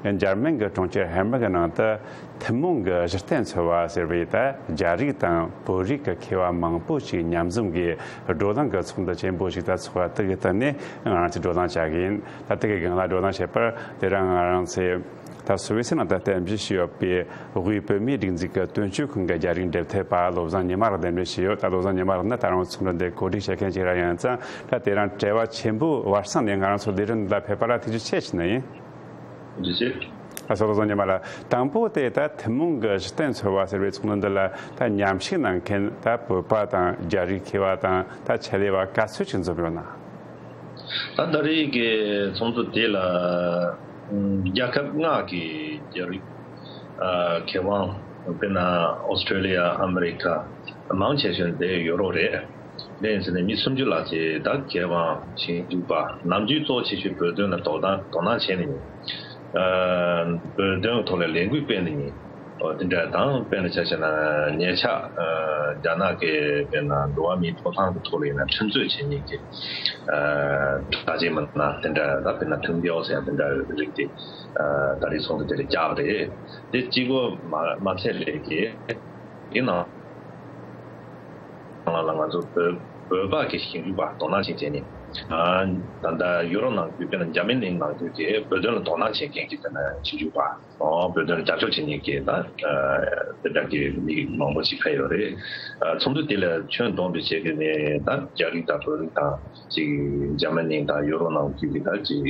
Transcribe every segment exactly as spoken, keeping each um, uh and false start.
འཇར་མན་གྱི་གྲོང་ཁྱེར་ཧེམ་བྷག་གི་ནང་དུ་ཐུན་མོང་གི་གཞི་རྟེན་འཚོལ་བ་ཟེར་བའི་ད་རྒྱ་རིགས་དང་བོད་རིགས་ཀྱི་མཁས་པ་མང་པོ་ཞིག་མཉམ་འཛོམས་ཀྱིས་བགྲོ་གླེང་གི་ཚོགས་འདུ་ཆེན་པོ་ཞིག་ད་ཚོགས་པ་དེ་གི་སྟེང་ནས་ང་རང་ཚོས་བགྲོ་གླེང་བྱ་གི་ཡིན། ད་དེ་གི་སྒང་ལ་བགྲོ་གླེང་བྱེད་པར་དེ་རིང་ང་རང་ཚོས་ད་སུད་སི་ནང་དུ་རྟེན་གཞི་བྱས་ཡོད་པའི་དབུས་བོད་མིའི་སྒྲིག་འཛུགས་ཀྱི་དོན་གཅོད་ཁང་གི་རྒྱ་རིགས་འབྲེལ་མཐུད་པ་བློ་བཟང་ཉི་མ་ལགས་གདན་འདྲེན་བྱས་ཡོད། ད་བློ་བཟང་ཉི་མ་ལགས་ནི་ད་རུང་ཚོགས་འདུ་འདི་གོ་སྒྲིག་བྱེད་མཁན་ཅིག་རང་ཡིན་ཙང་། ད་དེ་རིང་བྲེལ་བ་ཆེན་པོའི་བར་གསེང་ནས་ང་རང་ཚོ་ལས་རིམ་འདི་ལ་ཕེབས་པ་ལ་ཐུགས་རྗེ་ཆེ་ཞུ་ནི་ཡིན། ཐུགས་རྗེ་ཆེ། ཨ་སོ་བློ་བཟང་ཉི་མ་ལགས། དང་པོ་དེ་ད་ཐུན་མོང་གི་གཞི་རྟེན་འཚོལ་བ་ཟེར་བའི་ཚོགས་འདུ་འདི་ལ་ད་མཉམ་ཞུགས་གནང་མཁན་ད་བོད་པ་དང་རྒྱ་རིགས་མཁས་པ་དང་ད་ཆེད་ལས་པ་ག་ཚོད་ཅིག་འཛོམས་ཡོད་ན། ད་ད་རེས་ཀྱི་ཚོགས་འདུ་དེ་ལ་ཨམ་རྒྱལ་ཁབ་ལྔ་གི་རྒྱ་རིགས་ཨ་མཁས་དབང་། དཔེར་ན་ཨོ་སི་ཀྲོ་ལི་ཡ། ཨ་མི་རི་ཀ། མང་ཆེ་ཤོས་འདི་ཡུ་རོབ་རེད། དེ་ཡིན་ཟེར་ནས་མི་སུམ་ཅུ་ལྷག་ཅིག་ད་མཁས་དབང་ཞིབ་འཇུག་པ། ནམ་རྒྱུན་གཙོ་ཆེ་ཤོས་བོད་དོན་ལ་དོ་སྣང་དོ་སྣང་བྱས་ནས་ཡིན། ཨ་བོད་དོན་ཐོག་ལ་ལས་འགུལ་སྤེལ་ནས་ཡིན། ཨོ་དེ་འདྲ་དང་། དཔེར་ན་ཆ་བཞག་ན་ཉེ་ཆར་ཨ་རྒྱ་ནག་གི་དཔེར་ན་འགྲོ་བ་མིའི་ཐོབ་ཐང་གི་ཐོག་ལ་ཡིན་ན་ཁྲིམས་རྩོད་བྱེད་མཁན་གྱི་ཨ་གྲགས་ཅན་མི་སྣ་དེ་འདྲ། ད་དཔེར་ན་ཐུང་ཀའོ་ཟེར་ཡ་དེ་འདྲ་རིགས་དེ་ཨ་ད་རེས་ཚོགས་འདུ་དེ་ལ་བཅར་བ་རེད། དེ་གཅིག་པོ་མ་མ་ཚད་ལས་ཀྱི་དེ་ནང་ལ་ང་ཚོ་བོད་བོད་པ་གི་ཞིབ་འཇུག་པ་དོ་སྣང་ཞིག་བྱས་ནས། ཨ་ད་ལྟ་ཡུ་རོབ་ནང་ཁུལ་དཔེར་ན་འཇར་མ་ནི་ནང་ཁུལ་གྱི་བོད་དོན་ལ་དོ་སྣང་བྱེད་མཁན་གྱི་དཔེར་ན་ཞིབ་འཇུག་པ། ཨོ་བོད་དོན་ལ་རྒྱབ་སྐྱོར་བྱེད་མཁན་གྱི་ད་ཨ་དེ་འདྲ་གི་མི་མང་པོ་ཞིག་ཕེབས་ཡོད་རེད། ཨ་ཚོགས་འདུ་དེ་ལ་ཁྱོན་བསྡོམས་པའི་ཆེད་ཀྱི་ནས་ད་རྒྱ་རིགས་དང་བོད་རིགས་དང་ཅིག་འཇར་མ་ནི་དང་ཡུ་རོབ་ནང་ཁུལ་གྱི་ད་ཅིག་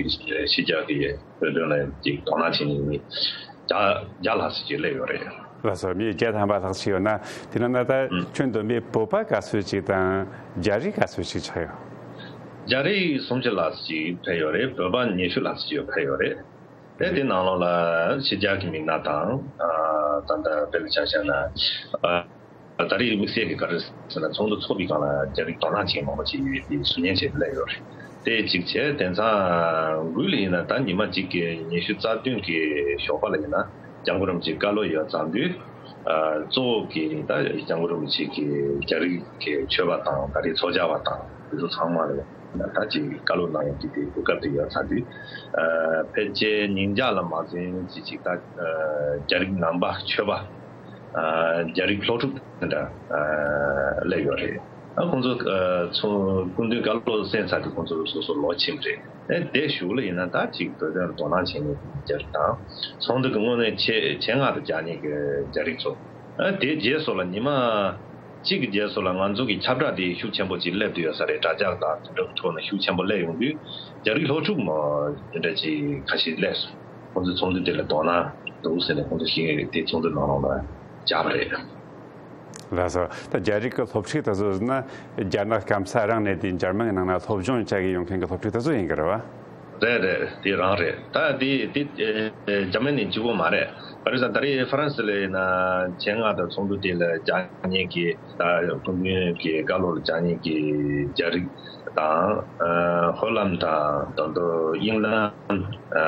ཕྱི་རྒྱལ་གྱི་བོད་དོན་ལ་ཅིག་དོ་སྣང་བྱེད་མཁན་མི་བརྒྱ་བརྒྱ་ལྷག་ཙམ་ཅིག་སླེབས་ཡོད་རེད། ལགས་སོ། མི་བརྒྱ་ཐམ་པ་ལྷག་ཅིག་ཡོད་ན། དེ་ནང་ན་ད་ཨུ་ཁྱོན་བསྡོམས་པའི་བོད་པ་ག་ཚོད་ཅིག་དང་རྒྱ་རིགས་ག་ཚོད་ཅིག་ཆགས་ཡོད། རྒྱ་རིགས་སུམ་ཅུ་ལྷག་ཅིག་ཕེབས་ཡོད་རེད། བོད་པ་ཉི་ཤུ་ལྷག་ཅིག་ཡོད་ཕེབས་ཡོད་རེད། དེ་དེ་ནང་ལོགས་ལ་ཕྱི་རྒྱལ་གྱི་མི་སྣ་དང་། ཨ་ད་ལྟ་དཔེར་ན་ཆ་བཞག་ན་ཨ་ད་རེས་དམིགས་བསལ་གྱི་ག་རེ་ཟེར་ན། ཚོགས་འདུ་ཚོགས་པའི་སྒང་ལ་རྒྱ་རིགས་དོ་སྣང་བྱེད་མཁན་མང་པོ་ཅིག་ཡོད་དེ་གཟུགས་བརྙན་བྱས་ནས་སླེབས་ཡོད་རེད། དེ་གཅིག་བྱས། དེང་སང་དགུན་ལ་ཡིན་ན་ད་ཉི་མ་གཅིག་གི་ཉི་ཤུ་རྩ་བདུན་གྱི་ཞོགས་པ་ལ་ཡིན་ན་སྐྱབས་མགོན་རིན་པོ་ཆེ་བཀའ་སློབ་ཡོད་ཙང་དུས། ཨ་གཙོ་བོ་གི་ད་སྐྱབས་མགོན་རིན་པོ་ཆེ་གི་རྒྱ་རིགས་ཀྱི་ཆོས་པ་དང་ད་རེས་ཚོགས་བཅར་བ་དང་དེ་ཚོ་ཚང་མ་ལ་ད་ཅིག་བཀའ་སློབ་གནང་ཡག་གི་དེ་གོ་སྐབས་དེ་ཡོད་ཚར་དུས། ཨ་ཕལ་ཆེར་ཉིན་ཞག་ལ་མ་ཟིན་ཅིག་ཅིག་ད་ཨ་རྒྱ་རིགས་ནང་པ་ཆོས་པ། ཨ་རྒྱ་རིགས་སློབ་ཕྲུག་དེ་འདྲ་ཨ་སླེབས་ཡོད་རེད། ཨ་ཁོང་ཚོ་ཨ་ཚོ་སྐུ་མདུན་བཀའ་སློབ་གསན་ཚར་དུས་ཁོང་ཚོ་སོ་སོ་ལོག་ཕྱིན་པ་རེད། ཨ་དེ་གཞུག་ལ་ཡིན་ན་ད་ཅིག་བོད་དོན་ལ་དོ་སྣང་བྱེད་མཁན་རྒྱ་རིགས་དང་། ཚོགས་འདུ་གི་དངོས་གནས་ཆེད་ཆེད་མངགས་ཏུ་རྒྱག་མཁན་གྱི་རྒྱ་རིགས་ཚོ། ཨ་དེ་རྗེས་སུ་ལ་ཉི་མ་གཅིག་གི་རྗེས་སུ་ལ་ང་ཚོ་གི་ཁྱབ་བསྒྲགས་དེ་ཤུགས་ཆེན་པོ་ཅིག་སླེབས་བསྡད་ཡོད་ས་རེད། དྲ་རྒྱ་དང་དེ་འདྲ་གི་ཐོག་ནས་ཤུགས་ཆེན་པོ་སླེབས་ཡོང་དུས་རྒྱ་རིགས་སློབ་ཕྲུག་མོ་དེ་འདྲ་ཅིག་ཁ་ཤས་སླེབས་སོང་། ཁོང་ཚོ་ཚོགས་འདུ་དེ་ལ་དོ་སྣང་འདུག་ཟེར་ནས་ཁོང་ཚོ་ཞིག་དེ་ཚོགས་འདུ་ནང་ལོགས་ལ་བཅར་བ་རེད། ལགས་སོ། ད་རྒྱ་རིགས་ཀྱི་སློབ་ཕྲུག་དེ་ཚོ་ཟེར་ན་རྒྱ་ནག་སྐམ་ས་རང་ནས་དེ་འཇར་མན་གྱི་ནང་ན་སློབ་སྦྱོང་བྱ་གི་ཡོང་མཁན་གྱི་སློབ་ཕྲུག་དེ་ཚོ་ཡིན་གྱི་རེད་བ། རེད་རེད། དེ་རང་རེད། ད་དེ་དེ་ཨེ་འཇར་མན་ནི་གཅིག་པོ་མ་རེད། ག་རེ་ཟེར་ན་ད་རེས་ཧྥ་རན་སི་ལ་ཡིན་ན་ཆེད་མངགས་དང་ཚོགས་འདུ་དེ་ལ་བཅར་མཁན་གྱི་ད་སྐུ་མདུན་གྱི་བཀའ་སློབ་ལ་བཅར་མཁན་གྱི་རྒྱ་རིགས་དང་། ཨ་ཧོ་ལན་དང་ད་དུང་དབྱིན་ལན། ཨ་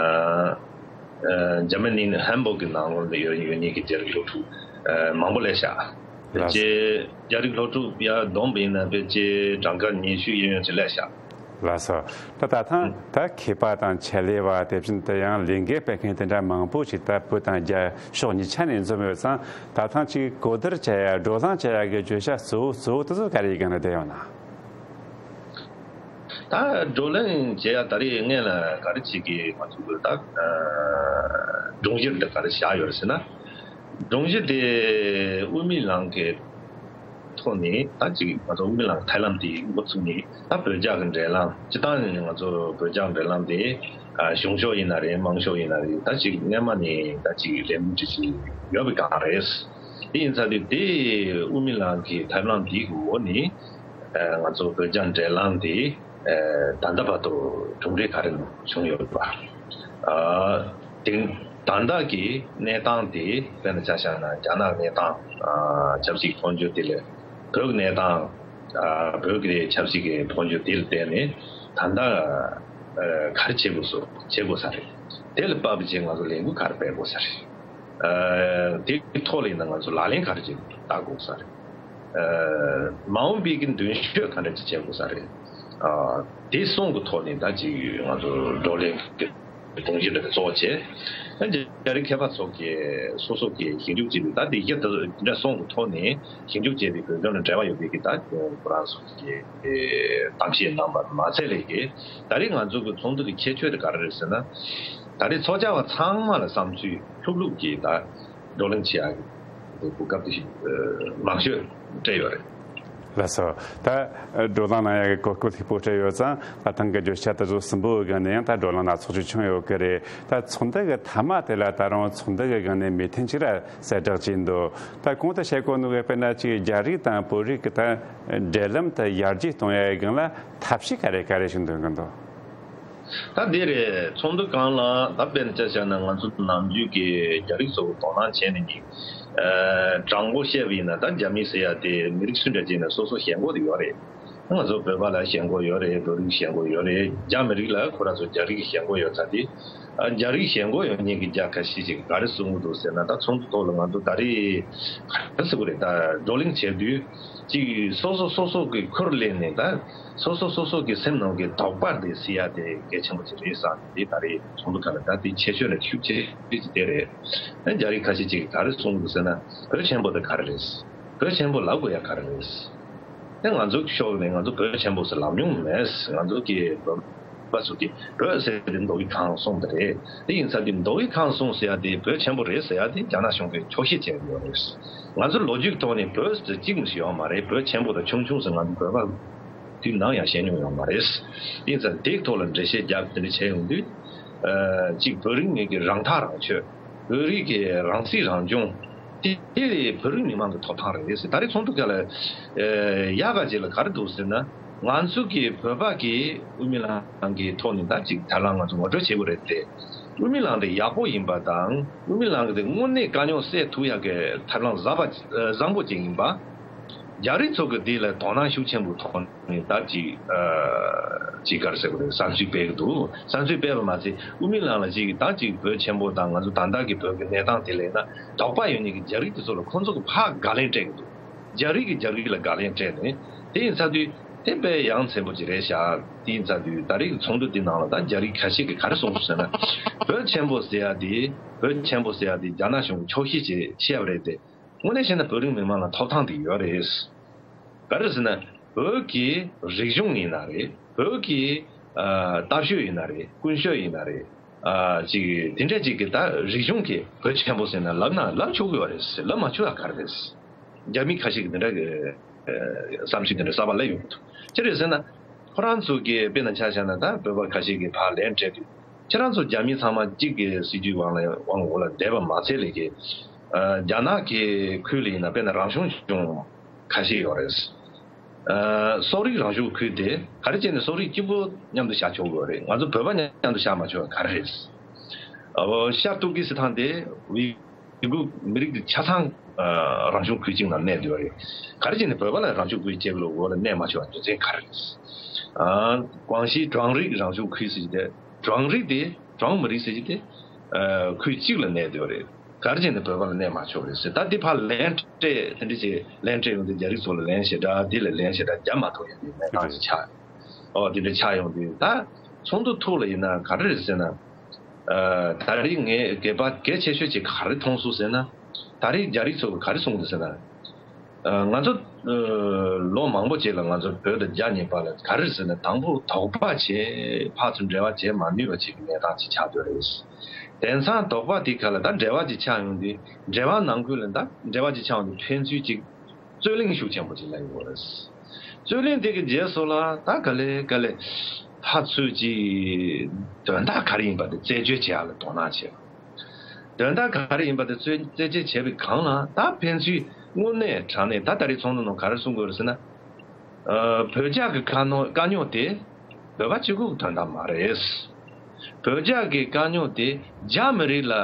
ཨ་འཇར་མ་ནི་ཧམ་བྷོག་གི་ནང་ལོགས་ལ་ཡོད་ཡོད་མཁན་གྱི་རྒྱ་རིགས་སློབ་ཕྲུག་ཨ་མང་པོ་སླེབས་ཤག་ལགས། ཕལ་ཆེར་རྒྱ་རིགས་སློབ་ཕྲུག་ཡར་བསྡོམས་པ་ཡིན་ན་ཕལ་ཆེར་གྲངས་ཀ་ཉི་ཤུ་གཡས་གཡོན་ཅིག་སླེབས་ཤག་ལགས་སོ། ད་ད་ཐེངས་ད་མཁས་པ་དང་ཆེད་ལས་པ། དེ་བཞིན་དུ་ཡང་ལས་འགུལ་སྤེལ་མཁན་དེ་འདྲ་མང་པོ་ཞིག་ད་བོད་དང་རྒྱ་ཕྱོགས་གཉིས་ཆ་ནས་འཛོམས་ཡོད་ཙང་། ད་ཐེངས་ཅིག་གོ་བསྡུར་བྱ་ཡ། བགྲོ་གླེང་བྱ་ཡ་གི་བརྗོད་བྱ་གཙོ་བོ་གཙོ་བོ་དེ་ཚོ་ག་རེ་ཡིན་གྱི་ན་བསྡད་ཡོད་ན། ད་བགྲོ་གླེང་བྱེད་ཡ་ད་རེས་སྔོན་ལ་ག་རེ་བྱེད་ཀྱི་ང་ཚོ་གི་ད་ཨ་སྒྲོམ་གཞི་འདི་ག་རེ་བཞག་ཡོད་རེད་ཟེར་ན། སྒྲོམ་གཞི་དེ་དབུ་མའི་ལམ་གྱི་ཐོག་ནས་ད་ཅིག་ང་ཚོ་དབུ་མའི་ལམ་གྱི་ཐབས་ལམ་དེ་འགོ་ཚུགས་ནས། ད་བོད་རྒྱ་གི་འབྲེལ་ལམ། སྤྱིར་བཏང་ནས་ང་ཚོ་བོད་རྒྱ་གི་འབྲེལ་ལམ་དེ་ཨ་གཞུང་ཕྱོགས་ཡིན་ན་རེད། དམངས་ཕྱོགས་ཡིན་ན་རེད། ད་ཅིག་སྔོན་མ་ནས་ད་ཅིག་ལས་འགུལ་ཅིག་ཅིག་ཡོད་པའི་སྒང་རེད། དེ་ཡིན་ཙང་དེ་དེ་དབུ་མའི་ལམ་གྱི་ཐབས་ལམ་དེའི་འོག་ནས། ཨ་ང་ཚོ་བོད་རྒྱ་འབྲེལ་ལམ་དེ་ཨ་ད་ལྟ་བར་དུ་གྲུབ་འབྲས་ག་རེ་བྱུང་ཡོད་པ། ཨ་དེང་ད་ལྟ་གི་གནས་སྟངས་དེ་དཔེར་ན་ཆ་བཞག་ན་རྒྱ་ནག་གནས་སྟངས། ཨ་ཆབ་སྲིད་འཕོ་འགྱུར་དེ་ལས་བོད་ཀྱི་གནས་སྟངས། ཨ་བོད་ཀྱི་ཆབ་སྲིད་ཀྱི་འཕོ་འགྱུར་དེ་ལ་བལྟས་ནས་ད་ལྟ་ཨ་ག་རེ་བྱེད་དགོས་སོ་བྱེད་དགོས་ས་རེད། དེ་ལ་དཔག་པའི་ཆེད་ང་ཚོ་ལས་འགུལ་ག་རེ་སྤེལ་དགོས་ས་རེད། ཨ་དེའི་ཐོག་ལ་ཡིན་ན་ང་ཚོ་ལག་ལེན་ག་རེ་བྱེད་དགོས་བསྟར་དགོས་ས་རེད། ཨ་མ་འོངས་པའི་གི་མདུན་སྐྱོད་ག་འདྲ་ཅིག་བྱེད་དགོས་ས་རེད། ཨ་དེ་གསུམ་གི་ཐོག་ནས་ད་ཅིག་ང་ཚོ་བགྲོ་གླེང་གི་དགོངས་གཞི་འདི་གཙོ་བོ་བྱས། ད་རྒྱ་རིགས་མཁས་པ་ཚོ་གིས་སོ་སོ་གིས་ཞིབ་འཇུག་བྱས་པའི་ད་དེ་གཞི་དེ་འདྲ་སོང་གི་ཐོག་ནས་ཞིབ་འཇུག་བྱས་པའི་བོད་དོན་ལ་འབྲེལ་བ་ཡོད་པའི་གི་ད་ཁོ་རང་ཚོ་གིས་གཏམ་བཤད་གནང་བ་མ་ཚད་ལས་ཀྱི་ད་རེས་ང་ཚོ་གི་ཚོགས་འདུ་གི་ཁྱད་ཆོས་དེ་ག་རེ་རེད་ཟེར་ན། ད་རེས་ཚོགས་བཅར་བ་ཚང་མ་ལ་བསམ་ཚུལ་ལྷུག་ལྷུག་གིས་ད་བགྲོ་གླེང་བྱེད་ཡག་གི་གོ་སྐབས་དེ་མང་ཤོས་སྤྲད་ཡོད་རེད། ལགས་སོ། ད་བགྲོ་གླེང་གནང་ཡག་གི་གོ་སྐབས་ལྷུག་པོ་སྤྲད་ཡོད་ཙང་ད་ཐེངས་ཀྱི་བརྗོད་བྱ་དེ་ཚོ་གསུམ་པོའི་སྒང་ནས་ཡང་ད་བགྲོ་གླེང་སྣ་ཚོགས་ཅིག་བྱུང་ཡོད་ཀྱི་རེད། ད་ཚོགས་འདུ་གི་མཐའ་མ་དེ་ལ་ད་རུང་ཚོགས་འདུ་གི་སྒང་ནས་མོས་མཐུན་ཅིག་ར་གསལ་བསྒྲགས་བྱས་འདུག་ད་གོང་དུ་བཤད་གོ་ནོ་གི་དཔེར་ན་ཅིག་རྒྱ་རིགས་དང་བོད་རིགས་ཀྱི་ད་འབྲེལ་ལམ་དེ་ཡར་རྒྱས་གཏོང་ཡག་གི་སྒང་ལ་ཐབས་ཤེས་ག་རེ་ག་རེ་ཞིག་འདོན་གི་འདུག་ད་འདི་རེད། ཚོགས་འདུ་སྒང་ལ་ད་དཔེར་ན་ཆ་བཞག་ན་ང་ཚོ་ནམ་རྒྱུན་གྱི་རྒྱ་རིགས་ཚོ་དོ་སྣང་བྱས་ནས་ནི། ཨ། དྲང་པོ་བཤད་པ་ཡིན་ན་ད་རྒྱ་མི་ཟེར་ཡ་དེ་མི་རིགས་སུ་འདྲ་ཅིག་ན་སོ་སོ་ཞེན་ཁོག་དེ་ཡོད་རེད། ང་ཚོ་བོད་པ་ལ་ཞེན་ཁོག་ཡོད་རེད། བོད་རིགས་ཞེན་ཁོག་ཡོད་རེད། རྒྱ་མི་རིགས་ལ་ཁོ་རང་ཚོ་རྒྱ་རིགས་ཞེན་ཁོག་ཡོད་ཚ་དེ། ཨ། རྒྱ་རིགས་ཞེན་ཁོག་ཡོད་མཁན་གྱི་རྒྱ་ཁ་ཤས་ཅིག་ག་རེ་གསུང་གི་འདུག་ཟེར་ན། ད་ཚོགས་འདུ་ཐོག་ལ་ང་ཚོ་ད་རེས་ག་རེ་ཟེར་དགོས་རེད། ད་བགྲོ་གླེང་བྱེད་དུས་ཅིག་སོ་སོ་སོ་སོ་གི་ཁུར་ལེན་ནས་ད་སོ་སོ་སོ་སོ་གི་སེམས་ནང་གི་དོགས་པ་དེ་སེལ་ཡ་དེ་གལ་ཆེན་པོ་ཅིག་རེད་བསམ་ནས། དེ་ད་རེས་ཚོགས་འདུ་ཁག་ལ་ད་དེ་ཁྱད་ཆོས་ནས་ཤུགས་ཆེ་ཤོས་ཅིག་དེ་རེད། ཨ། རྒྱ་རིགས་ཁ་ཤས་ཅིག་ག་རེ་གསུང་གི་འདུག་ཟེར་ན། བོད་ཆེན་པོ་དེ་ག་རེ་རེད། བོད་ཆེན་པོ་ལབ་དགོས་ཡ་ག་རེ་རེད། དེ་ང་ཚོ་གི་ཕྱོགས་ནས་ང་ཚོ་བོད་ཆེན་པོ་ཟེར་ལབ་མྱོང་མེད། ང་ཚོ་གི་བོད་པ་ཚོ་གི་བོད་ཟེར་དེ་མདོ་དབུས་ཁམས་གསུམ་དེ་རེད། དེ་ཡིན་ཙང་དེ་མདོ་དབུས་ཁམས་གསུམ་ཟེར་ཡ་དེ་བོད་ཆེན་པོ་རེད་ཟེར་ཡ་དེ་རྒྱ་ནག་གཞུང་གིས་འཁྱོག་བཤད་བྱས་ཡོད་རེད། ང་ཚོ་ལོ་རྒྱུས་ཐོག་ནས་བོད་ཟེར་གཅིག་མ་ཞིག་ཡོད་མ་རེད། བོད་ཆེན་པོ་དང་ཆུང་ཆུང་ཟེར་ང་ཚོ་བོད་པ་དུས་ནམ་ཡང་བཤད་མྱོང་ཡོད་མ་རེད། དེ་ཡིན་ཙང་དེའི་ཐོག་ལ་འགྲེལ་བཤད་རྒྱབ་དེ་འདྲ་བྱས་ཡོང་དུས། ཨ། གཅིག་བོད་རིགས་ངོས་ཀྱི་རང་ཐག་རང་གཅོད། བོད་རིགས་ཀྱི་རང་སྲིད་རང་སྐྱོང་། དེ་དེ་བོད་རིགས་མི་མང་གི་ཐོབ་ཐང་རེད་ཟེར། ད་རེས་ཚོགས་འདུ་སྒང་ལ་ཨེ་ཡག་ག་ཅིག་ལ་ག་རེ་འདུག་ཟེར་ན། ང་ཚོ་གི་བོད་པ་གི་དབུ་མའི་ལམ་གི་ཐོག་ནས་ད་ཅིག་དེ་རིང་ང་ཚོ་ངོ་སྤྲོད་བྱེད་དགོས་རེད་དེ། དབུ་མའི་ལམ་དེ་ཡག་པོ་ཡིན་པ་དང་། དབུ་མའི་ལམ་གི་དེ་དངོས་གནས་དཀའ་རྙོག་སེལ་ཐུབ་ཡག་གི་ཐབས་ལམ་བཟང་པ་བཟང་པོ་ཅིག་ཡིན་པ། རྒྱ་རིགས་ཚོ་གི་དེ་ལ་དོ་སྣང་ཤུགས་ཆེན་པོ་ཐོག་ནས་ད་ཅིག་ཨ། ཅིག་ག་རེ་ཟེར་དགོས་རེད། བསམ་ཚུལ་སྤེལ་གི་འདུག་བསམ་ཚུལ་སྤེལ་བ་མ་ཟད་དབུ་མའི་ལམ་ལ་ཅིག་ད་ཅིག་བོད་ཆེན་པོ་དང་ང་ཚོ་ད་ལྟ་གི་བོད་ཀྱི་གནས་སྟངས་དེ་ལ་ཡིན་ན་དོགས་པ་ཡོད་མཁན་གྱི་རྒྱ་རིགས་དེ་ཚོ་ལ་ཁོང་ཚོ་གི་ཕར་དགག་ལན་སྤྲད་གི་འདུག་རྒྱ་རིགས་ཀྱིས་རྒྱ་རིགས་ལ་དགག་ལན་སྤྲད་ནས། དེ་ཡིན་ཚར་དུས་དེ་དཔེ་ཡ་མཚན་པོ་ཅིག་རེད་ཤག་དེ་ཡིན་ཚར་དུས་ད་རེས་ཀྱི་ཚོགས་འདུ་དེ་ནང་ལ་ད་རྒྱ་རིགས་ཁ་ཤས་ཀྱིས་ག་རེ་གསུངས་སོང་ཟེར་ན། བོད་ཆེན་པོ་ཟེར་ཡ་དེ། བོད་ཆེན་པོ་ཟེར་ཡ་དེ་རྒྱ་ནག་གཞུང་གིས་འཁྱོག་བཤད་བྱས་བཤད་པ་རེད་དེ། དངོས་གནས་བཤད་ན་བོད་རིགས་མི་མང་ལ་ཐོབ་ཐང་དེ་ཡོད་རེད། ག་རེ་ཟེར་ན། བོད་ཀྱི་རིག་གཞུང་ཡིན་ན་རེད། བོད་ཀྱི་ཨ་ལྟ་སྤྱོད་ཡིན་ན་རེད། ཀུན་སྤྱོད་ཡིན་ན་རེད། ཨ་ཅིག་དེ་འདྲ་ཅིག་གི་ད་རིག་གཞུང་གི་བོད་ཆེན་པོ་ཟེར་ན་ལབ་ན་ལབ་ཆོག་གི་ཡོད་རེད། ལབ་མ་ཆོག་ཡ་ག་རེ་རེད། རྒྱ་མི་ཁ་ཤས་ཀྱིས་དེ་འདྲ་གི་ཨ་བསམ་ཚུལ་དེ་འདྲ་གསར་པ་སླེབས་ཡོང་གི་འདུག་ཅི་རེད་ཟེར་ན། ཁོ་རང་ཚོ་གི་དཔེར་ན་ཆ་བཞག་ན་ད་བོད་པ་ཁ་ཤས་ཀྱིས་ཕར་ལན་སྤྲད་དུས། ཁྱེད་རང་ཚོ་རྒྱ་མི་ཚང་མ་གཅིག་གི་སྲིད་ཇུས་དབང་ལ་དབང་འོག་ལ་བསྡད་པ་མ་ཚད་ལས་ཀྱི། ཨ་རྒྱ་ནག་གི་ཁུལ་ལ་ཡིན་ན་དཔེར་ན་རང་སྐྱོང་ལྗོངས་ཁ་ཤས་ཡོད་རེད། ཨ་སོག་རིགས་རང་སྐྱོང་ཁུལ་དེ་ག་རེ་བྱས་ནས་སོག་རིགས་གཅིག་པོ་མཉམ་དུ་བཞག་ཆོག་གི་ཡོད་རེད། ང་ཚོ་བོད་པ་མཉམ་དུ་བཞག་མ་ཆོག་ག་རེ་རེད། ཨ་ཤར་ཏུར་ཀི་སི་ཐན་དེ་ཝི་གུར་མི་རིགས་དེ་ཆ་ཚང་ཨ་རང་སྐྱོང་ཁུལ་གཅིག་ནང་གནས་སྡོད་རེད། ག་རེ་བྱས་ནས་བོད་པ་ལ་རང་སྐྱོང་ཁུལ་གཅིག་ལ་འོག་ལ་གནས་མ་ཆོག་པའི་རྒྱུ་མཚན་ག་རེ་རེད། ཨ་ཀོང་ཞི་ཀྲང་རིགས་རང་སྐྱོང་ཁུལ་ཟེར་གྱི་དེ། ཀྲང་རིགས་དེ་ཀྲང་མི་རིགས་ཟེར་གྱི་དེ་ཨ་ཁུལ་གཅིག་ལ་གནས་སྡོད་རེད། ག་རེ་བྱས་ནས་བོད་པ་ལ་གནས་མ་ཆོག་རེད་ཟེར། ད་འདི་ཕར་ལན་སྤྲད་དེ་འདྲ་བྱས་ལན་སྤྲད་ཡོང་དུས་རྒྱ་རིགས་ཚོ་ལ་ལན་ཞེ་དྲག་འདི་ལ་ལན་ཞེ་དྲག་རྒྱབ་མ་ཐུབ་ཡ་དེ་གནས་སྟངས་ཅིག་ཆགས། ཨོ་དེ་འདྲ་ཆགས་ཡོང་དུས་ད་ཚོགས་འདུ་ཐོག་ལ་ཡིན་ན་ག་རེ་རེད་ཟེར་ན། ཨ་ད་རེས་ངས་གད་པ་གལ་ཆེ་ཤོས་ཅིག་ག་རེ་མཐོང་སོང་ཟེར་ན། ད་རེས་རྒྱ་རིགས་ཚོ་ག་རེ་གསུངས་འདུག་ཟེར་ན། ཨ་ང་ཚོ་ཨ་ལོ་མང་པོ་ཅིག་ལ་ང་ཚོ་བོད་དང་རྒྱ་གཉིས་བར་ལ་ག་རེ་ཟེར་ན། དང་པོ་དོགས་པ་བྱས་ཕར་ཚུར་འབྲེལ་བ་བྱེད་མ་ནུས་པ་ཅིག་གི་གནས་སྟངས་ཅིག་ཆགས་བསྡད་རེད། དེང་སང་དོགས་པ་དེ་ག་ལ་ད་འབྲེལ་བ་ཅིག་ཆགས་ཡོང་དུས་འབྲེལ་བ་ནང་ཁུལ་ལ་ད་འབྲེལ་བ་ཅིག་ཆགས་ཡོང་དུས་ཕན་ཚུན་ཅིག་རྩོད་གླེང་ཤུགས་ཆེན་པོ་ཅིག་གནང་གི་ཡོད་རེད། རྩོད་གླེང་དེ་གི་རྗེས་སུ་ལ་ད་ག་ལེ་ག་ལེ་ཕར་ཚུར་ཅིག་དོན་དག་ག་རེ་ཡིན་པ་དེ་རྩད་གཅོད་བྱེད་ཡག་ལ་དོ་སྣང་བྱེད། དོན་དག་ག་རེ་ཡིན་པ་དེ་རྩད་རྩད་གཅོད་བྱས་པའི་སྒང་ལ་ད་ཕན་ཚུན་དངོས་གནས་དྲང་གནས་ད་ད་རེས་ཚོགས་འདུ་ནང་ག་རེ་གསུང་དགོས་རེད་ཟེར་ན། ཨ་བོད་རྒྱ་གི་དཀའ་རྙོག་དཀའ་རྙོག་དེ་བོད་པ་གཅིག་པུ་གི་དོན་དག་མ་རེད། བོད་རྒྱ་གི་དཀའ་རྙོག་དེ་རྒྱ་མི་རིགས་ལ་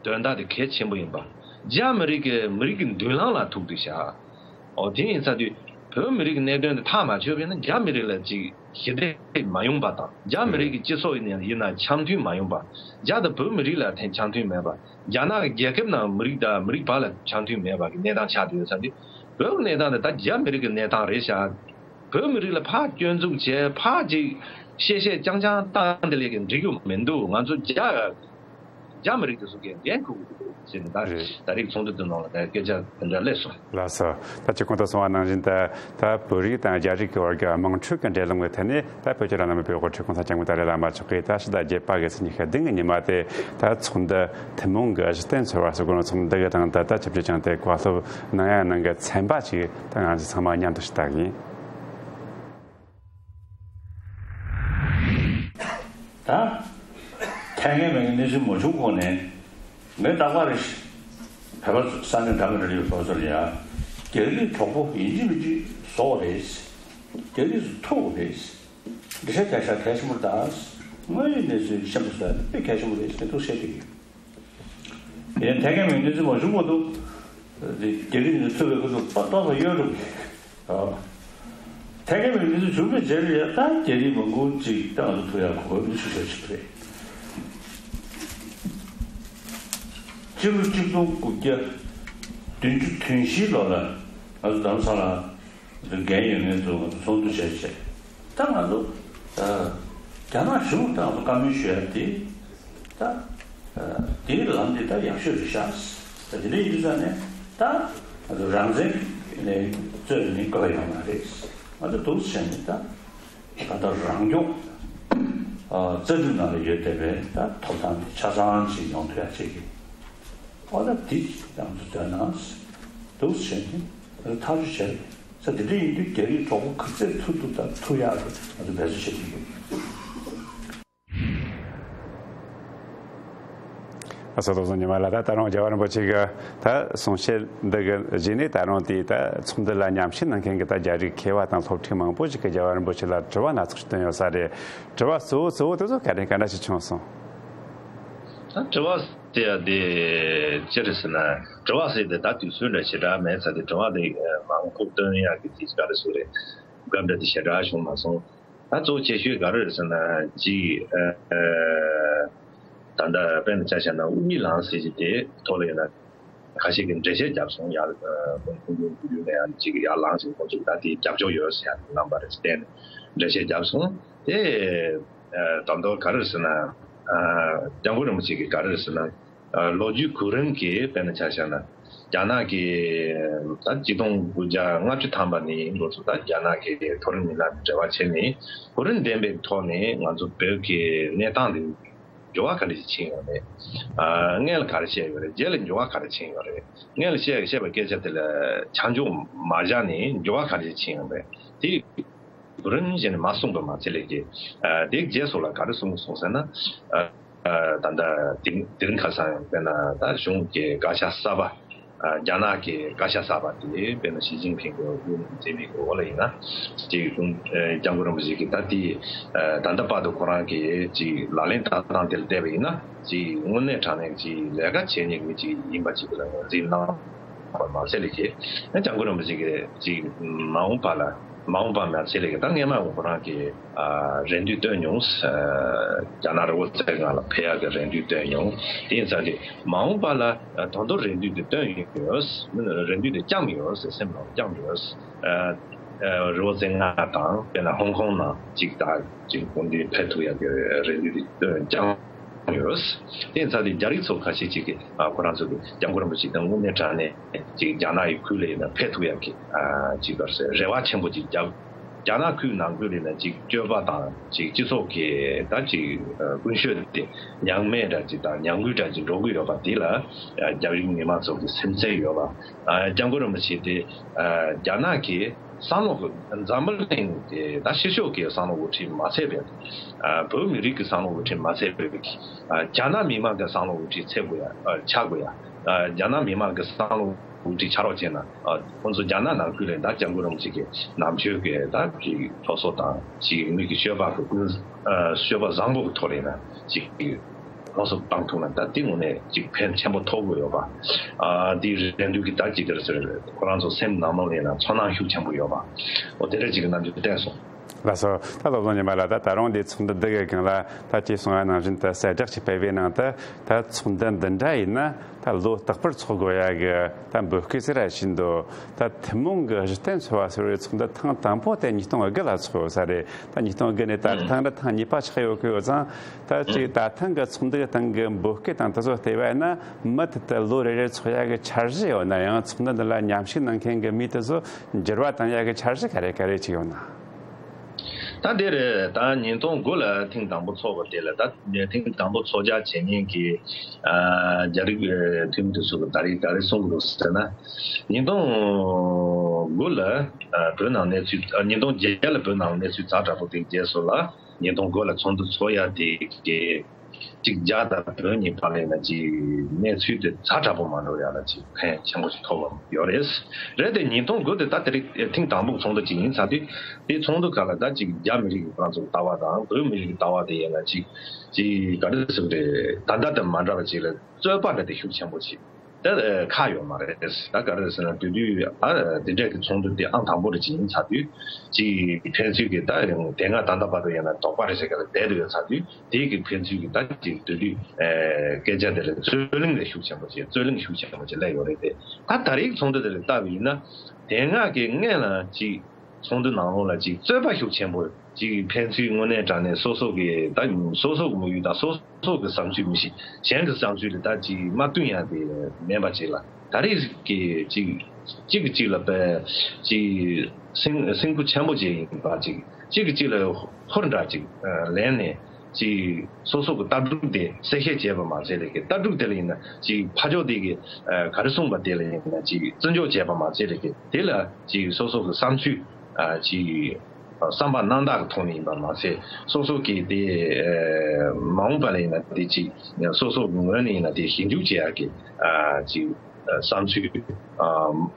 དོན་དག་དེ་གལ་ཆེན་པོ་ཡིན་པ། རྒྱ་མི་རིགས་ཀྱི་མི་རིགས་ཀྱི་མདུན་ལམ་ལ་ཐུག་འདུག་ཤག་ཨོ་དེ་ཡིན་ཚར་དུས་བོད་མི་རིགས་ཀྱི་གནད་དོན་དེ་ཐག་མ་ཆོད་པ་ཡིན་ན་རྒྱ་མི་རིགས་ལ་ཅིག་ཞི་བདེ་མ་ཡོང་པ་དང་རྒྱ་མི་རིགས་ཀྱི་སྤྱི་ཚོགས་ཡིན་ན་ཡིན་ན་འཆམ་མཐུན་མ་ཡོང་པ། རྒྱ་དང་བོད་མི་རིགས་ལ་ཐེངས་འཆམ་མཐུན་མེད་པ། རྒྱ་ནག་གི་རྒྱལ་ཁབ་ནང་མི་རིགས་དང་མི་རིགས་བར་ལ་འཆམ་མཐུན་མེད་པ་གི་གནས་སྟངས་ཆགས་བསྡད་ཡོད་ས་དེ། བོད་ཀྱི་གནས་སྟངས་དེ་ད་རྒྱ་མི་རིགས་ཀྱི་གནས་སྟངས་རེད་ཤག་བོད་མི་རིགས་ལ་ཕར་སྐྱོན་འཛུགས་བྱས་ཕར་ཅིག་བཤད་བཤད་རྐྱང་རྐྱང་བཏང་དེ་ལས་ཀྱི་འགྲིག་གི་མི་འདུག་ང་ཚོ་རྒྱ་ རྒྱ་མི་རིགས་དེ་ཚོ་གས་འགན་འཁུར་དགོས་འདུག་ཟེར་ནས། ད་རེད། ད་རེས་ཚོགས་འདུ་དེ་ནང་ལ་ད་སྐད་ཆ་དེ་འདྲ་སླེབས་སོང་། ལགས་སོ། ད་ཅི་གོང་དུ་གསུངས་པ་ནང་བཞིན་ད་ད་བོད་རིགས་དང་རྒྱ་རིགས་ཀྱི་བར་གྱི་དམངས་ཁྲོད་ཀྱི་འབྲེལ་ལམ་གྱི་ཐད་ནས། ད་བོད་ཀྱི་རང་དབང་མི་དཔེ་དབུ་ཁྲིད་གོང་ས་སྐྱབས་མགོན་ཏཱ་ལའི་བླ་མ་མཆོག་གིས་ད་ཕྱི་ཟླ་བརྒྱད་པ་གི་ཚེས་ཉི་ཤུ་བདུན་གི་ཉི་མ་དེ་ད་ཚོགས་འདུ་ཐུན་མོང་གི་གཞི་རྟེན་འཚོལ་བ་ཟེར་གོ་ནོ་ཚོགས་འདུ་གི་སྟེང་དུ་ད་ཆིབས་བསྒྱུར་བྱུང་སྟེ་བཀའ་སློབ་གནང་ཡ་གནང་གི་ཚན་པ་ཅིག་ད་ང་ཚོ་ཚང་མ་མཉམ་དུ་ཞུ་ལྟ་ཡིན། ད་ཐད་ཀའི་མེད་ཀྱི་གནས་ཚུལ་མ་བྱུང་གོང་ནས། ངས་རྟག་པར་བོད་པ་ས་གནས་འདྲ་མི་འདྲ་ཡོད་སོ་སོར་ཡ། རྒྱ་རིགས་གྲོགས་པོ་ཡིན་གཅིག་མིན་གཅིག་བཟོ་བ་རེད། རྒྱ་རིགས་སུ་ཐུག་པ་རེད། འདི་ཤ་རྒྱ་ཤ་གལ་ཆེན་པོ་རེད་ད། དངོས་ཡོད་གནས་ཚུལ་ཤེས་པ་བཟོ་ཡ་དཔེ་གལ་ཆེན་པོ་རེད་ཟེར་ཐུགས་བཤད་ཀྱི་ཡོད། ཡིན་ནའི་ཐད་ཀའི་མེད་གནས་ཚུལ་མ་བྱུང་མ་འདུག་དེ་རྒྱ་རིགས་ནས་ཚུར་བའི་ཁོ་ཚོ་པ་ཏོག་ཙམ་གཡོལ་འགྲོ་གི་རེད། ཨ། ཐད་ཀའི་མེད་གནས་ཚུལ་བྱུང་བའི་རྗེས་ལ་ཡ་ད་རྒྱ་རིགས་མང་པོ་ཅིག་ད་ང་ཚོ་ཐུག་ཡག་གོ་སྐབས་ཤུགས་ཆེ་ཆེ་རེད། སྤྱི་ལོ་གཅིག་སྟོང་དགུ་བརྒྱ་བདུན་ཅུ་དོན་བཞིའི་ལོ་ལ་ང་ཚོ་རྡ་རམ་ས་ལ་འགན་ཡོད་མཁན་ཚོ་ང་ཚོ་ཚོགས་འདུ་བྱས་བྱས། ད་ང་ཚོ་ཨ་རྒྱ་ནག་གཞུང་ད་ང་ཚོ་བཀའ་མོལ་ཞུ་ཡ་དེ་ད་ཨ་དེའི་ལམ་དེ་ད་ཡག་ཤོས་རེད་ཤག་ད་དེ་འདྲ་ཡིན་དུས་ཙང་ནས་ད་ང་ཚོ་རང་བཙན་ནས་རྩོད་ནས་དགོས་ཡོད་མ་རེད། ང་ཚོ་འདུག་བྱས་ནས་ད་ད་ལྟ་རང་སྐྱོང་ཨ་རྩ་འཛུགས་ནང་ལ་ཡོད་བསྡད་པའི་ད་ཐོབ་ཐང་དེ་ཆ་ཚང་ཅིག་ཡོང་ཐུབ་ཡ་བྱེད་ཀྱི། ཨོ་ད་འདི་ང་ཚོ་འདོད་ན་འདུག་བྱས་ནས་ཐག་གཅོད་བྱས། ས་དེ་འདྲ་ཡིན་དུས་རྒྱ་རིགས་གྲོགས་པོ་ག་ཚད་ཐུབ་ཐུབ་དང་ཐུབ་ཡག་གི་ང་ཚོ་འབད་རྩོལ་བྱེད་ཀྱི་ཡོད། ཨ་ས་ཐོག་སོང་ཉི་མ་ལ་ད་ད་རུང་རྒྱལ་བ་རིན་པོ་ཆེ་གི་ད་གསུང་བཤད་འདི་གི་གཞི་ནས་ད་རུང་དེའི་ད་ཚོགས་འདུ་ལ་མཉམ་ཞུགས་གནང་མཁན་གྱི་ད་རྒྱ་རིགས་མཁས་པ་དང་སློབ་ཕྲུག་མང་པོ་ཞིག་གིས་རྒྱལ་བ་རིན་པོ་ཆེ་ལ་དྲི་བ་སྣ་ཚོགས་ཤིག་བཏོན་ཡོད་ས་རེད། དྲི་བ་གཙོ་བོ་གཙོ་བོ་དེ་ཚོ་ག་རེ་ག་འདྲ་ཞིག་བྱུང་སོང་། ད་དྲི་བ་དེ་ཡ་དེ་ཅི་རེད་ཟེར་ན། དྲི་བ་ཟེར་དེ་ད་དུས་ཚོད་འདྲ་ཞེ་དྲག་མེད་ས་དེ། དྲི་བ་དེ་མང་པོ་བཏོན་ཡག་གི་དེ་ག་རེ་ཟེར་རེད། སྐབས་འདྲ་དེ་ཞེ་དྲག་བྱུང་མ་སོང་། ད་གཙོ་ཆེ་ཤོས་ག་རེ་རེད་ཟེར་ན་གཅིག་ཨ་ད་ལྟ་དཔེར་ན་ཆ་བཞག་ན་དབུ་མའི་ལམ་ཟེར་གྱི་དེ་ཐོག་ལ་ཡིན་ན་ཁ་ཤས་ཀྱིས་འགྲེལ་བཤད་བརྒྱབ་སོང་། ཡར་ཁོང་ཁོང་ཁོང་ཡུལ་ནས་ཡང་གཅིག་ཡར་ལངས་ཤིང་ཁོང་ཚོས་ད་དེ་རྒྱབ་སྐྱོར་ཡོད་ཟེར་ཡ་གནང་བ་རེད་བསྟན་ནས་འགྲེལ་བཤད་བརྒྱབ་སོང་། དེ་ད་དུང་ག་རེ་རེད་ཟེར་ན། སྐྱབས་མགོན་རིན་པོ་ཆེ་གིས་ག་རེ་རེད་ཟེར་ན། ལོ་རྒྱུས་གོ་རིམ་གྱིས་དཔེར་ན་ཆ་བཞག་ན། རྒྱ་ནག་གིས་ད་གཅིག་སྟོང་དགུ་བརྒྱ་ལྔ་བཅུ་ཐམ་པ་ནས་འགོ་ཚུགས། ད་རྒྱ་ནག་གིས་མཐོ་རིམ་མི་སྣ་འབྲེལ་བ་བྱས་ནས་གོ་རིམ་ལྡན་པའི་ཐོག་ནས་ང་ཚོ་བོད་ཀྱི་གནས་སྟངས་འདི་འགྱུར་བ་ག་འདྲ་ཞིག་ཕྱིན་ཡོད་རེད། སྔོན་ལ་ག་རེ་བཤད་ཡོད་རེད། རྗེས་ལ་འགྱུར་བ་ག་རེ་ཕྱིན་ཡོད་རེད། སྔོན་ལ་བཤད་བཤད་པའི་སྐད་ཆ་དེ་ལ་ཆ་འཇོག་མ་བཞག་ནས་འགྱུར་བ་ག་རེ་ཕྱིན་ཡོད་རེད། དེ་གོ་རིམ་བྱས་ནས་མ་གསུངས་པ་མ་ཚད་ལས་ཀྱི། དེའི་རྗེས་སུ་ལ་ག་རེ་གསུངས་སོང་ཟེར་ན། ད་ལྟ་དེ་དེ་རིང་ཁ་སང་དཔེར་ན་ད་གཞུང་གི་བཀའ་ཤག་གསར་པ། རྒྱ་ནག་གི་བཀའ་ཤག་གསར་པ་དེ་དཔེར་ན་ཞི་ཅིན་ཕིང་གི་དབུ་འཛིན་པའི་འོག་ལ་ཡིན་ན། ཅིག་སྐྱབས་མགོན་རིན་པོ་ཆེ་གིས་ད་དེ་ད་ལྟ་བར་དུ་ཁོ་རང་གིས་ཅིག་ལག་ལེན་བསྟར་སྟངས་དེ་ལ་བལྟས་པ་ཡིན་ན། ཅིག་དངོས་གནས་དྲང་གནས་ཀྱི་ལས་ཀ་བྱེད་མཁན་གྱི་མི་ཅིག་ཡིན་པ་ཅིག་ལ་ངོས་འཛིན་གནང་བ་མ་ཟད་ལས་ཀྱི། སྐྱབས་མགོན་རིན་པོ་ཆེ་གིས་ཅིག་མ་འོངས་པ་ལ། མ་འོངས་པ་མ་ཚད་ལས་ཀྱི་ད་སྔས་མ་ཁོ་རང་གིས་ཨ་རེ་འདུན་བཏོན་མྱོང་། རྒྱ་ནག་རི་བོ་རྩེ་ལྔ་ལ་ཕེབས་ཡག་གི་རེ་འདུན་བཏོན་མྱོང་། དེ་ཡིན་ཙང་གི་མ་འོངས་པ་ལ་ད་དུང་རེ་འདུན་དེ་བཏོན་ཡོད། རེ་འདུན་དེ་བསྐྱངས་ཡོད་ཟེར། སེམས་ནང་བསྐྱངས་ཡོད། རི་བོ་རྩེ་ལྔ་དང་དཔེར་ན་ཧོང་ཀོང་ནང་ཅིག་ད་ཅིག་སྐུ་མདུན་ཕེབས་ཐུབ་ཡག་གི་རེ་འདུན་དེ་བཏོན་བསྐྱངས་ཡོད། དེ་ཡིན་ཙང་དེ་རྒྱ་རིགས་ཚོ་ཁ་ཤས་ཅིག་གིས་ཨ་ཁོ་རང་ཚོ་གི་སྐྱབས་མགོན་རིན་པོ་ཆེ་དང་དངོས་གནས་དྲང་གནས་ཅིག་རྒྱ་ནག་གི་ཁུལ་ལ་ཡིན་ན་ཕེབས་ཐུབ་ཡག་གི་ཨ་ཅིག་ག་རེ་ཟེར། རེ་བ་ཆེན་པོ་ཅིག་བརྒྱབ། རྒྱ་ནག་ཁུལ་ནང་ཁུལ་ལ་ཡིན་ན་ཅིག་སྤྱོད་པ་དང་ཅིག་སྤྱི་ཚོགས་ཀྱི་ད་ཅིག་ཀུན་སྤྱོད་དེ་ཉམས་དམས་འདྲ་ཅིག་དང་ཉམས་རྒུད་འདྲ་ཅིག་འགྲོ་གི་ཡོད་པ་དེ་ལ་རྒྱ་རིགས་མི་མང་ཚོ་གི་སེམས་ཁྲལ་ཡོད་པ། སྐྱབས་མགོན་རིན་པོ་ཆེ་དེ་རྒྱ་ནག་གི་བསམ་བློ་གི་འཛམ་བུ་གླིང་གི་ད་ཕྱི་ཕྱོགས་ཀྱི་བསམ་བློ་དབུ་ཁྲིད་མ་ཚད་པའི། བོད་མི་རིགས་ཀྱི་བསམ་བློ་དབུ་ཁྲིད་མ་ཚད་པའི། རྒྱ་ནག་མི་མང་གི་བསམ་བློ་དབུ་ཁྲིད་ཚད་དགོས་ཡ། ཆགས་དགོས་ཡ། རྒྱ་ནག་མི་མང་གི་བསམ་བློ་དབུ་ཁྲིད་ཆགས་རོགས་བྱས་ན། ཁོང་ཚོ་རྒྱ་ནག་ནང་ཁུལ་ལ་ད་སྐྱབས་མགོན་རིན་པོ་ཆེ་གི་ནམ་རྒྱུན་གྱི་ད་ཅིག་སློབ་གསོ་དང་ཅིག་མི་གི་སྤྱོད་པ་གི་ཀུན། སྤྱོད་པ་བཟང་པོ་གི་ཐོག་ལ་ཡིན་ན་ཅིག་སློབ་གསོ་བཏང་ཐུབ་ན་ད་དེ་དངོས་གནས་ཅིག་ཕན་ཆེན་པོ་ཐོགས་ཀྱི་ཡོད་པ། ཨ་དེ་རེ་འདུན་གྱི་ད་ཅིག་ག་རེ་ཟེར། ཁོ་རང་ཚོ་སེམས་ནང་ལོགས་ལ་ཡིན་ན་ཚོར་སྣང་ཤུགས་ཆེན་པོ་ཡོད་པ། འོ་དེ་འདྲ་ཅིག་གི་རྣམ་འགྱུར་བསྟན་སོང་། ལགས་སོ། ད་སློབ་དཔོན་ཉི་མ་ལགས། ད་ད་རུང་འདི་ཚོགས་འདུ་འདི་གི་སྒང་ལ་ད་ཁྱེད་གསུངས་པ་ནང་བཞིན་ད་གསལ་བསྒྲགས་ཅིག་སྤེལ་བའི་ནང་དུ་ད་ཚོགས་འདུ་འདི་འདྲ་ཡིན་ན་ད་ལོ་རྟག་པར་ཚོགས་དགོས་ཡ་གི་ད་འབོད་སྐུལ་ཟེར་ར་ཞིག་འདུག་ད་ཐུན་མོང་གི་གཞི་རྟེན་འཚོལ་བ་ཟེར་བའི་ཚོགས་འདུ་ཐེངས་དང་པོ་དེ་ཉིས་སྟོང་དགུ་ལ་ཚོགས་ཡོད་ས་རེད། ད་ཉིས་སྟོང་དགུ་ནས་ད་ཐེངས་རེ་ཐེངས་གཉིས་པ་ཆགས་ཡོད་གི་ཡོད་ཙང་། ད་ཅིག་ད་ཐེངས་ཀྱི་ཚོགས་འདུ་སྟེང་གི་འབོད་སྐུལ་དང་དེ་ཚོ་བལྟས་པ་ཡིན་ན། མུ་མཐུད་དུ་ལོ་རེ་རེར་ཚོགས་ཡ་གི་འཆར་གཞི་ཡོད་ན་ཡང་། ཚོགས་འདུ་འདི་ལ་མཉམ་ཞུགས་གནང་མཁན་གྱི་མི་དེ་ཚོ་འགྱུར་བ་བཏང་ཡ་གི་འཆར་གཞི་ག་རེ་ག་རེ་ཅིག་ཡོད་ན། ད་འདི་རེད། ད་ཉིས་སྟོང་དགུ་ལ་ཐེངས་དང་པོ་ཚོགས་པ་དེ་ལ། ད་ཐེངས་དང་པོ་ཚོགས་བཅར་བྱེད་མཁན་གྱི་ཨ་རྒྱ་རིགས་ཨ་འཐུས་མི་དེ་ཚོ་གི་ད་རེས་ག་རེ་གསུང་གི་འདུག་ཟེར་ན། ཉིས་སྟོང་དགུ་ལ་ཨ་བོད་ནང་གནས་ཚུལ། ཨ་ཉིས་སྟོང་བརྒྱད་ལ་བོད་ནང་གནས་ཚུལ་ཛ་དྲག་པོ་དེ་རྗེས་སུ་ལ། ཉིས་སྟོང་དགུ་ལ་ཚོགས་འདུ་ཚོགས་ཡ་དེ་གི་གཅིག་རྒྱ་དང་བོད་གཉིས་བར་ལ་ཡིན་ན་ཅིག་གནས་ཚུལ་དེ་ཛ་དྲག་པོ་མ་འགྲོ་ཡ་ལ་ཅིག་ཕན་ཆེན་པོ་ཞིག་ཐོགས་པ་ཡོད་རེད། རེད་དེ་ཉིས་སྟོང་དགུ་དེ་ད་དེ་རིང་ཐེངས་དང་པོ་ཚོགས་འདུ་ཅིག་ཡིན་ཚར་དུས། དེ་ཚོགས་འདུ་ཁག་ལ་ད་ཅིག་རྒྱ་མི་རིགས་ཀྱི་ང་ཚོ་ལྟ་བ་དང་བོད་མི་རིགས་ཀྱི་ལྟ་བ་དེ་ཡིན་ན་ཅིག་ཅིག་ག་རེ་ཟེར་དགོས་རེད། ད་ལྟ་དང་མ་འདྲ་བ་ཅིག་ལ་རྩོད་པ་འདྲ་དེ་ཤུགས་ཆེན་པོ་ཅིག་ད་ཁག་ཡོད་མ་རེད། ད་ག་རེ་ཟེར་ན་དེ་དུས་ཨ་འདི་འདྲས་ཀྱི་ཚོགས་འདུ་དེ་ཨང་དང་པོ་རེ་ཅིག་ཡིན་ཚར་དུས། ཅིག་ཕན་ཚུན་གྱི་ད་དེ་སྔ་ད་ལྟ་བར་དུ་ཡིན་ན་དོགས་པ་རེ་ཞིག་ག་ལ་བསྡད་དུ་ཡོད་ཚར་དུས། དེ་གི་ཕན་ཚུན་གྱི་ད་ཅིག་དེ་དུས་ཨེ་སྐད་ཆ་དེ་ལ་རྩོད་གླེང་རེ་ཤུགས་ཆེན་པོ་བྱས། རྩོད་གླེང་ཤུགས་ཆེན་པོ་བྱས་སླེབས་ཡོད་རེད་དེ། ད་ད་རེས་ཚོགས་འདུ་དེ་ལ་བལྟ་བ་ཡིན་ན། དེ་སྔ་གི་སྔོན་ལ་ཅིག་ཚོགས་འདུ་ནང་ལོགས་ལ་ཅིག་རྩོད་པ་ཤུགས་ཆེན་པོ། ཅིག་ཕན་ཚུན་དངོས་གནས་དྲང་གནས་སོ་སོ་གི་ད་སོ་སོ་གི་དམིགས་ཡུལ་དང་སོ་སོ་གི་བསམ་ཚུལ་མི་ཤེས། གཞན་གྱི་བསམ་ཚུལ་ལ་ད་ཅིག་མ་བསྟུན་ཡ་དེ་མེད་པ་ཅིག་ལ། ད་རེས་ཀྱི་ཅིག་གཅིག་གིས་གཅིག་ལ་པས་ཅིག་སེམས་སེམས་ཁུར་ཆེན་པོ་བྱས་ཡིན་པ་ཅིག་གཅིག་གིས་གཅིག་ལ་ཧོར་འདྲ་ཅིག་ལེན་ནས། ཅིག་སོ་སོ་གི་ལྟ་གྲུབ་དེ་གསལ་བཤད་བྱས་པ་མ་ཚད་ལས་ཀྱི། ལྟ་གྲུབ་དེ་ལ་ཡིན་ན་ཅིག་ཕ་ཕྱོགས་དེ་གི་ག་རེ་གསུངས་པ་དེ་ལ་ཡིན་ན་ཅིག་བརྩི་འཇོག་བྱས་པ་མ་ཚད་ལས་ཀྱི། དེ་ལ་ཅིག་སོ་སོ་གི་བསམ་ཚུལ་ཅིག་བསམ་པ་རྣམ་དག་གི་ཐོག་ནས་ཡིན་པ་མ་ཚད། སོ་སོ་གི་དེ་མ་འོངས་པ་ལ་ཡིན་ན་དེ་ཅིག་སོ་སོ་གི་ངོས་ནས་ཡིན་ན་དེ་ཞིབ་འཇུག་བྱེད་ཡག་གི་ཅིག་བསམ་ཚུལ་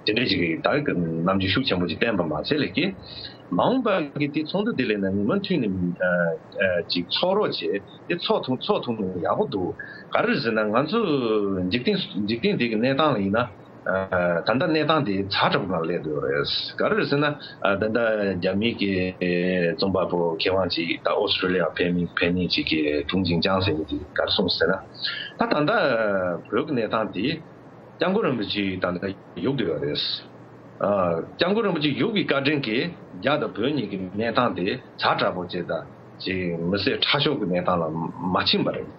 དེ་འདྲ་ཅིག་གི་ད་གི་རྣམ་འགྱུར་ཤུགས་ཆེན་པོ་ཅིག་བསྟན་པ་མ་ཚད་ལས་ཀྱི། མ་འོངས་པ་གི་དེ་ཚོགས་འདུ་དེ་ལས་ནས་མུ་མཐུད་ནས་ཅིག་ཚོགས་རོགས་བྱེད། དེ་ཚོགས་ཐུབ་ཚོགས་ཐུབ་ན་ཡག་པོ་འདུག་ག་རེ་རེད་ཟེར་ན་ང་ཚོ་འཇིག་རྟེན་འཇིག་རྟེན་འདི་གི་གནས་སྟངས་ལ་ཡིན་ན། ད་ལྟ་གནས་སྟངས་དེ་ཛ་དྲག་པོ་ངང་སླེབས་འདུག་རེད། ག་རེ་རེད་ཟེར་ན། ད་ལྟ་རྒྱ་མི་གི་རྩོམ་པ་པོ་མཁས་དབང་ཅིག་ད་ཨོ་སི་ཀྲོ་ལི་ཡ་ཕེབས་མི་ཕེབས་མི་ཅིག་གིས་ཀྲུང་ཅིང་ཅང་ཟེར་མི་དེ་ག་རེ་གསུངས་ཟེར་ན། ད་ད་ལྟ་བོད་ཀྱི་གནས་སྟངས་དེ་སྐྱབས་མགོན་རིན་པོ་ཆེ་ད་ལྟ་བཞུགས་བསྡད་ཡོད་རེད། སྐྱབས་མགོན་རིན་པོ་ཆེ་བཞུགས་པའི་བཀའ་དྲིན་གྱིས་རྒྱ་དང་བོད་གཉིས་ཀྱི་གནས་སྟངས་དེ་ཛ་དྲག་པོ་བྱས། ད་ཅིག་མི་སེར་ཁྲག་ཤོར་གྱི་གནས་སྟངས་ལ་མ་ཕྱིན་པ་རེད།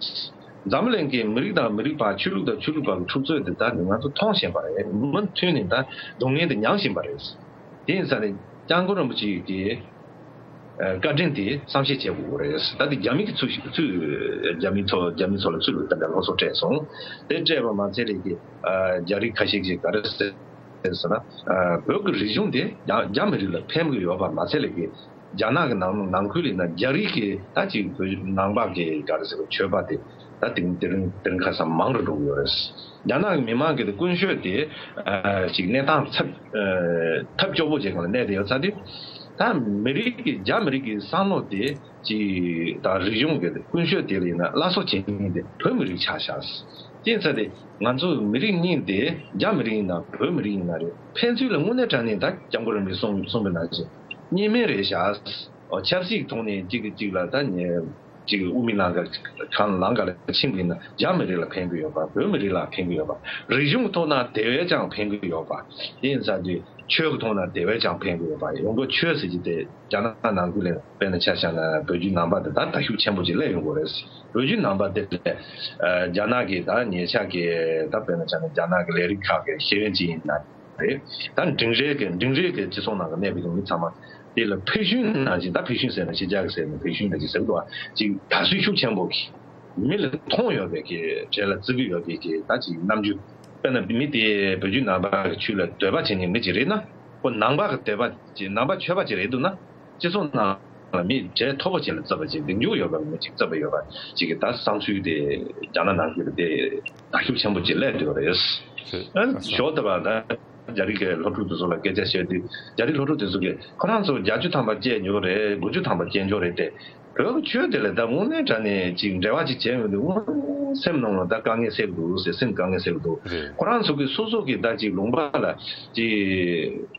འཛམ་བུ་གླིང་གི་མི་རིགས་དང་མི་རིགས་བར། ཆོས་ལུགས་དང་ཆོས་ལུགས་བར་གྱི་འཁྲུག་རྩོད་དེ་ད་ང་ཚོ་མཐོང་བཞིན་པ་རེད། མུ་མཐུད་ནས་ད་སྡུག་བསྔལ་དེ་མྱངས་བཞིན་པ་རེད། དེ་ཡིན་ཙང་ནས་སྐྱབས་མགོན་རིན་པོ་ཆེ་གིས་བཀའ་དྲིན་དེ་བསམ་ཤེས་བྱེད་དགོས་རེད། ད་དེ་རྒྱ་མི་གི་ཚུལ་ཞིག་ཚུལ་རྒྱ་མི་ཚོ་རྒྱ་མི་ཚོ་ལ་ཚུལ་ལ་ད་ལྟ་སློབ་གསོ་སྤྲད་སོང་། དེ་སྤྲད་པ་མ་ཚད་ལས་ཀྱི་རྒྱ་རིགས་ཁ་ཤས་ཀྱིས་ག་རེ་ཟེར་ཟེར་ན། བོད་ཀྱི་རིག་གཞུང་དེ་རྒྱ་རྒྱ་མི་རིགས་ལ་ཕན་གྱི་ཡོད་པ་མ་ཚད་ལས་ཀྱི། རྒྱ་ནག་གི་ནང་ནང་ཁུལ་ལ་ཡིན་ན་རྒྱ་རིགས་ཀྱི་ད་ཅིག་བོད་ནང་པ་གི་ག་རེ་ཟེར་བ་ཆོས་པ་དེ་ད་དེང་དེ་རིང་དེ་རིང་ཁ་སང་མང་རུ་འགྲོ་གི་ཡོད་རེད། རྒྱ་ནག་གི་མི་མང་གི་དེ་ཀུན་སྤྱོད་དེ་ཅིག་གནས་སྟངས་ཚབས་ཐབས་སྐྱོ་པོ་ཅིག་སྒང་ལ་གནས་བསྡད་ཡོད་ཚར་དུས། ད་མི་རིགས་ཀྱི་རྒྱ་མི་རིགས་ཀྱི་བསམ་བློ་དེ་ཅིག་དང་རིག་གཞུང་གི་ཀུན་སྤྱོད་དེ་ལ་ཡིན་ན་སླར་གསོ་བྱེད་མཁན་དེ་བོད་མི་རིགས་ཆགས་ཤག་དེ་ཡིན་ཙང་དེ་ང་ཚོ་མི་རིགས་གཉིས་དེ་རྒྱ་མི་རིགས་ཡིན་ན་བོད་མི་རིགས་ཡིན་ན་རེད། ཕན་ཚུན་ལ་དངོས་གནས་དྲང་གནས་ད་སྐྱབས་མགོན་རིན་པོ་ཆེས་གསུངས་གསུངས་པ་ནང་བཞིན་གཉིས་སྨན་རེད་ཤག་ཨོ་ཆབ་སྲིད་ཀྱི་ཐོག་ནས་གཅིག་གིས་གཅིག་ལ་ད་ཉེ་གཅིག་དབུ་མའི་ལམ་ཁ་གང་ལམ་ཁ་ལ་ཕྱིན་པ་ཡིན་ན་རྒྱ་མི་རིགས་ལ་ཕན་གྱི་ཡོད་པ། བོད་མི་རིགས་ལ་ཕན་གྱི་ཡོད་པ། རིག་གཞུང་གི་ཐོག་ན་དེ་བས་ཀྱང་ཕན་གྱི་ཡོད་པ། དེ་ཡིན་ཙང་དེ་ཆོས་ཀྱི་ཐོག་ན་དེ་བས་ཀྱང་ཕན་གྱི་ཡོད་པ། ཡོང་སྒོ་ཆོས་ཟེར་གྱི་དེ་རྒྱ་ནག་ནང་ཁུལ་ལ་དཔེར་ན་ཆ་བཞག་ན་བོད་བརྒྱུད་ནང་པ་དེ་ད་དར་ཤུགས་ཆེན་པོ་ཅིག་སླེབས་ཡོང་གི་རེད། བོད་བརྒྱུད་ནང་པ་དེ་ལས་རྒྱ་ནག་གི་ད་ཉེ་ཆར་གྱི་ད་དཔེར་ན་ཆ་ན་རྒྱ་ནག་གི་ལས་རིགས་ཁག་གི་ཤེས་ཡོན་ཅིག་ཡིན་ན་རེད། ད་འབྲིང་རིམ་གྱི་འབྲིང་རིམ་གྱི་སྤྱི་ཚོགས་ནང་གི་གནས་པའི་མི་ཚང་མ་དེ་ལ་ཕུལ་བྱུང་ནང་བཞིན། ད་ཕུལ་བྱུང་ཟེར་ན་ཕྱི་རྒྱལ་གྱི་ཟེར་ན་ཕུལ་བྱུང་ནང་བཞིན་ཟེར་གི་འདུག་བ། ཅིག་དར་སྲོལ་ཤུགས་ཆེན་པོ་གི་མི་ལ་མཐོང་ཡོད་པའི་གི་གྲས་ལ་བརྩི་གི་ཡོད་པའི་གི་ད་ཅིག་རྣམ་འགྱུར། དཔེར་ན་མི་དེ་བོད་བརྒྱུད་ནང་པ་གི་ཆོས་ལ་འདོད་པ་བྱེད་མཁན་མི་ཅིག་རེད་ན། ཁོ་ནང་པ་གི་འདོད་པ་ཅིག་ནང་པ་ཆོས་པ་ཅིག་རེད་འདུག་ན། སྤྱི་ཚོགས་ནང་ལ་མི་གྲས་མཐོ་པོ་ཅིག་ལ་བརྩི་བ་ཅིག་སྡིགས་མཇུག་ཡོད་པ་མི་ཅིག་བརྩི་བ་ཡོད་པ་ཅིག་གི་ད་བསམ་ཚུལ་དེ་རྒྱ་ནག་ནང་ཁུལ་དེ་དར་ཤུགས་ཆེན་པོ་ཅིག་སླེབས་བསྡད་ཡོད་རེད། ཨ་ཞོགས་དེ་བ་ད་རྒྱ་རིགས་ཀྱི་སློབ་ཕྲུག་དེ་ཚོ་ལ་སྐད་ཆ་བཤད་དུས། རྒྱ་རིགས་སློབ་ཕྲུག་དེ་ཚོ་གིས་ཁོ་རང་ཚོ་བརྒྱད་ཅུ་ཐམ་པ་སྐྱེས་འགྱོ་རེད། དགུ་བཅུ་ཐམ་པ་སྐྱེས་འགྱོ་རེད་དེ། བོད་ཀྱི་ཆོས་དེ་ལ་ད་དངོས་གནས་དྲང་གནས་ཅིག་འབྲེལ་བ་ཅིག་བྱས་ཡོང་དུས་དངོས་སེམས་ནང་ལ་ད་དཀའ་ངལ་སེལ་གྱི་འདུག་ཟེར། སེམས་དཀའ་ངལ་སེལ་གྱི་འདུག་རེད། ཁོ་རང་ཚོ་གིས་སོ་སོ་གི་ད་ཅིག་ལུང་པ་ལ་ཅིག་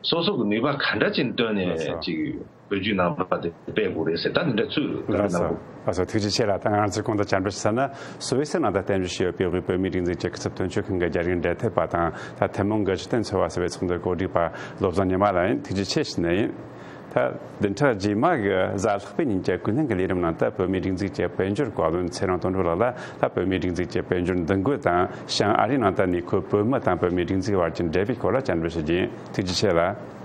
སོ་སོ་གི་ནུས་པ་ག་འདྲ་ཅིག་བཏོན་ནས་ལགས་སོ། ཅིག་ བོད་བརྒྱུད་ནང་པ་དེ་སྤེལ་དགོས་རེད་ཟེར། ད་འདི་འདྲ་ཚུལ་ལགས་སོ། ལགས་སོ། ཐུགས་རྗེ་ཆེ་ལགས། ད་ང་ཚོས་གོང་དུ་བཅར་འདྲི་ཞུས་ན། སུད་སི་ནང་དུ་རྟེན་གཞི་བྱས་ཡོད་པའི་དབུས་བོད་མིའི་སྒྲིག་འཛུགས་ཀྱི་སྐུ་ཚབ་དོན་གཅོད་ཁང་གི་རྒྱ་རིགས་འབྲེལ་མཐུད་པ་དང་། ད་ཐུན་མོང་གི་གཞི་རྟེན་འཚོལ་བ་ཟེར་བའི་ཚོགས་འདུའི་གོ་སྒྲིག་པ་བློ་བཟང་ཉི་མ་ལགས་ཡིན། ཐུགས་རྗེ་ཆེ་ཞུ་ནི་ཡིན། ད་བདུན་ཕྲག་རྗེས་མ་གི་གཟའ་ལྷག་པའི་ཉིན་གྱི་ཀུན་གླེང་གི་ལས་རིམ་ནང་དུ་བོད་མིའི་སྒྲིག་འཛུགས་ཀྱི་དཔལ་འབྱོར་བཀའ་བློན་ཚེ་རིང་དོན་གྲུབ་ལགས་ལ། ད་བོད་མིའི་སྒྲིག་འཛུགས་ཀྱི་དཔལ་འབྱོར་འདུ་འགོད་དང་། བྱང་ཨ་རིའི་ནང་དུ་གནས་འཁོད་བོད་མི་དང་བོད་མིའི་སྒྲིག་འཛུགས་བར་གྱི་འབྲེལ་བའི་སྐོར་ལ་བཅར་འདྲི་ཞུ་རྒྱུ་ཡིན། ཐུགས་རྗེ་ཆེ་ལགས།